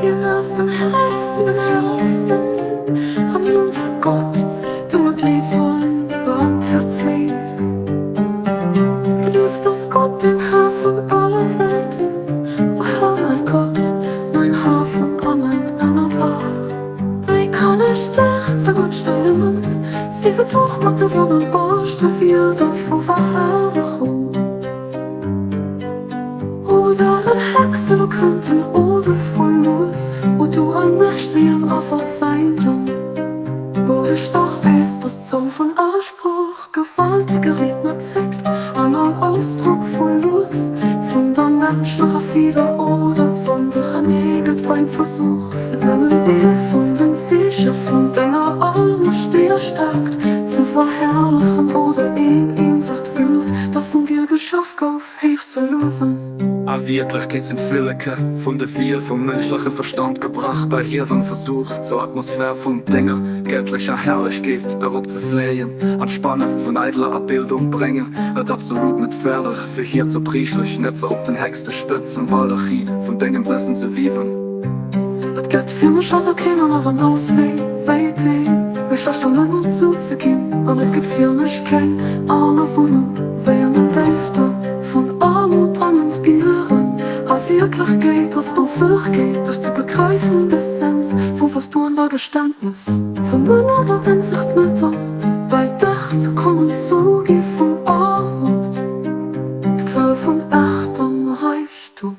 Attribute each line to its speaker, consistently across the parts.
Speaker 1: Hien ass den Hellsten, den Hellsten am Numm vu Gott, de mat Léif an Barmherzeg. Gelueft ass Gott, den Här vun alle Welten, o Här mäi Gott, mäin Hafen a mäin Ënnerdach. Wéi kann ech dech ze Gonschte nëmmen, sief et och mat de wonnerbarste Wierder vu Verherrlechung? Oder den héchsteloquenten Ode vu Luef, O du allmächtegen a Verzeihenden, wou ech dach weess, dass d'Zong vun aller Sprooch gewaltege Riedner zéckt, an all Ausdrock vu Luef vun der menschlecher Fieder oder Zong duerchernee gëtt beim Versuch, fir nëmmen ee vun den Zeeche vun denger allmächteger Staarkt ze verherrlechen oder een eenzegt Wuert, dat vun dir geschaf gouf, héich ze luewen.
Speaker 2: A Wierklechkeet sinn d'Flilleke vun de Wiel vum mënschleche Verstand gebrach bei hirem Versuch, zur Atmosphär vun denger gëttlecher Herrlechkeet eropzefléien an d'Spanne vun eideler Abildung bréngen et absolut net fäerdeg, fir hiert zerbriechlech Netzer op den héchste spëtzen Baldachi vun dengem Wëssen ze wiewen.
Speaker 1: Et gëtt fir mech also keen aneren Auswee wéi deen, mech lech der Nëmmen zuzeginn, an et gëtt fir mech keng aner Wunnung wéi an den Déifte vun Aarmut an Entbieren. A Wierklechkeet ass d'Onfäegkeet, sech ze begräifen, d'Essenz vum Verstoen a Geständnes vum Ënner, dat eenzegt Mëttel bei dech ze kommen, d'Zougi vun Aarmut, d'Quell vun echtem Räichtum.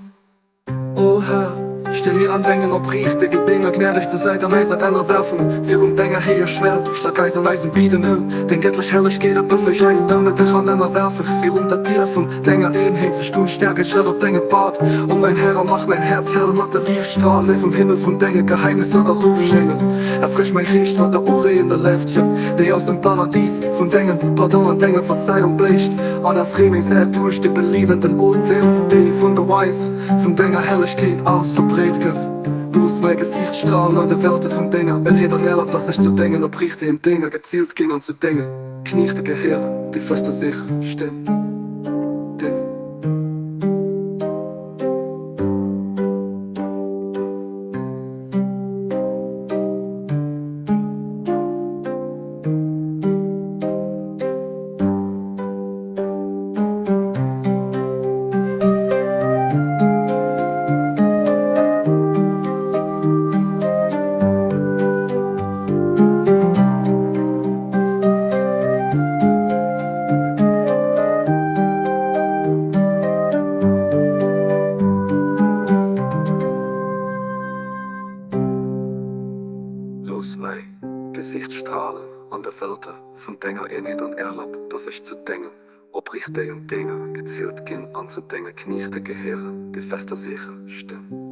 Speaker 2: O Här, stee mir an dengen opriichtege Dénger gnädeg zur Säit an eiser Ennerwerfung virun denger héijer Schwell. Stäerk eis an eisem Bieden ëm deng gëttlech Herrlechkeet a befeeg eis domat dech an Ënnerwerfung virun der Dier vun denger Eenheet ze stoen. Stäerk eis Schrëtt op dengem Pfad, o mäin Här, a mach mäin Häerz hell mat de Liichtstralen, déi vum Himmel vun denge Geheimnisser erofschéngen. Erfrësch mäi Geescht mat der ureeënder Léiftchen, déi aus dem Paradis vun dengem Pardon an denger Verzeihung bléicht, an erfree meng Séil duerch de beliewenden Otem, dee vun der Weis vun denger Herrlechkeet aus verbreet gëtt. Looss mäi Gesiicht stralen an de Welte vun denger Eenheet an erlab, dass ech zu dengen opriichtegen Dénger gezielt ginn an zu denge Kniechte gehéieren, déi fest a sécher stinn. Looss mäi Gesicht stralen an de Welte vun denger Eenheet an erlab, dass ech zu dengen opriichtegen Dénger gezielt ginn an zu denge Kniechte gehéieren, déi fest a sécher stinn.